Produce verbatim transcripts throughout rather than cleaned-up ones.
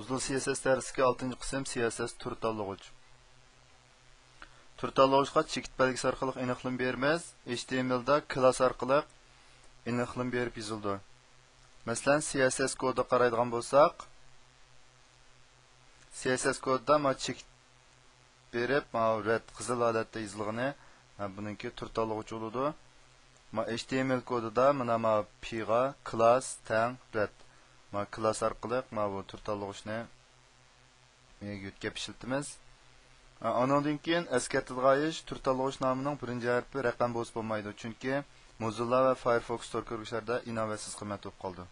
بۇ سى ئېس ئېس دەرسلىكى ئالتىنچى قىسىم، سى ئېس ئېس تۈر تاللىغۇچ. تۈر تاللىغۇچقا چېكىت بەلگىسى ئارقىلىق ئېنىقلىما بېرىمىز. ئېچ تى ئېم ئېل دا كلاس ئارقىلىق ئېنىقلىما بېرىپ يېزىلىدۇ. مەسىلەن، سى ئېس ئېس كودىغا قارايدىغان بولساق، سى ئېس ئېس كودىدا ما چېكىت بېرىپ، ماۋۇ رەت قىزىل ھالەتتە يېزىلغىنى، ھە، بۇنىڭكى تۈر تاللىغۇچ بولىدۇ. ما ئېچ تى ئېم ئېل كودىدا مانا ما پىغا كلاس تەڭ رەت. ما كلاس ئارقىلىق ماۋۇ تۈر تاللىغۇچنى يۆتكەپ ئىشلىتىمىز. ھە، ئانىڭدىن كېيىن ئەسكەرتىدىغان ئىش، تۈر تاللىغۇچ نامىنىڭ بىرىنچى ھەرپى رەقەم بولسا بولمايدۇ، چۈنكى موزىللا ۋە فايرفوكس تور كۆرگۈچلەردە ئىناۋەتسىز قىممەت بولۇپ قالىدۇ.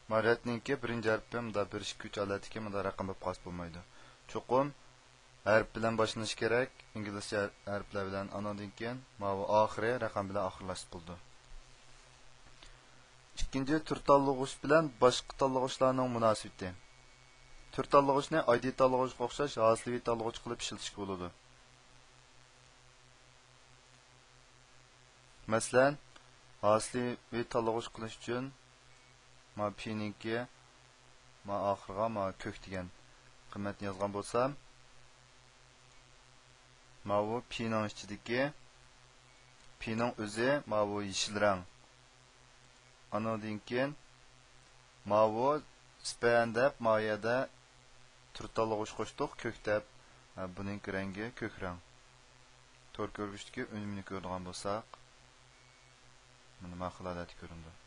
ما رەتنىڭكى بىرىنچى ھەرپى مۇندا بىر، ئىككى، ئۈچ ھالەتتىكى مۇندا رەقەم بولۇپ قالسا بولمايدۇ. چوقۇم ھەرپ بىلەن باشلىنىشى كېرەك، ئىنگلىزچە ھەرپلەر بىلەن، ئانىڭدىن كېيىن ماۋۇ ئاخىرى رەقەم بىلەن ئاخىرلاشسا بولىدۇ. ئىككىنچى، تۈر تاللىغۇچ بىلەن باشقا تاللىغۇچلارنىڭ مۇناسىۋىتى. تۈر تاللىغۇچنى ئايدى تاللىغۇچقا ئوخشاش ھاسىلىۋى تاللىغۇچ قىلىپ ئىشلىتىشكە بولىدۇ. مەسىلەن، ھاسىلىۋى تاللىغۇچ قىلىش ئۈچۈن ما پىنىڭكى ما ئاخىرىغا ما كۆك دېگەن قىممەتنى يازغان بولسام، ماۋۇ پىنىڭ ئىچىدىكى پىنىڭ ئۆزى ماۋۇ يېشىل رەڭ. ئانىڭدىن كېيىن ماۋۇ سپەن دەپ ما يەردە تۈر تاللىغۇچ قوشتۇق، كۆك دەپ. ھە، بۇنىڭكى رەڭگى كۆك رەڭ. تور كۆرگۈچتىكى ئۈنۈمنى كۆرىدىغان بولساق، مانا ما خىل ھالەتتە كۆرۈنىدۇ.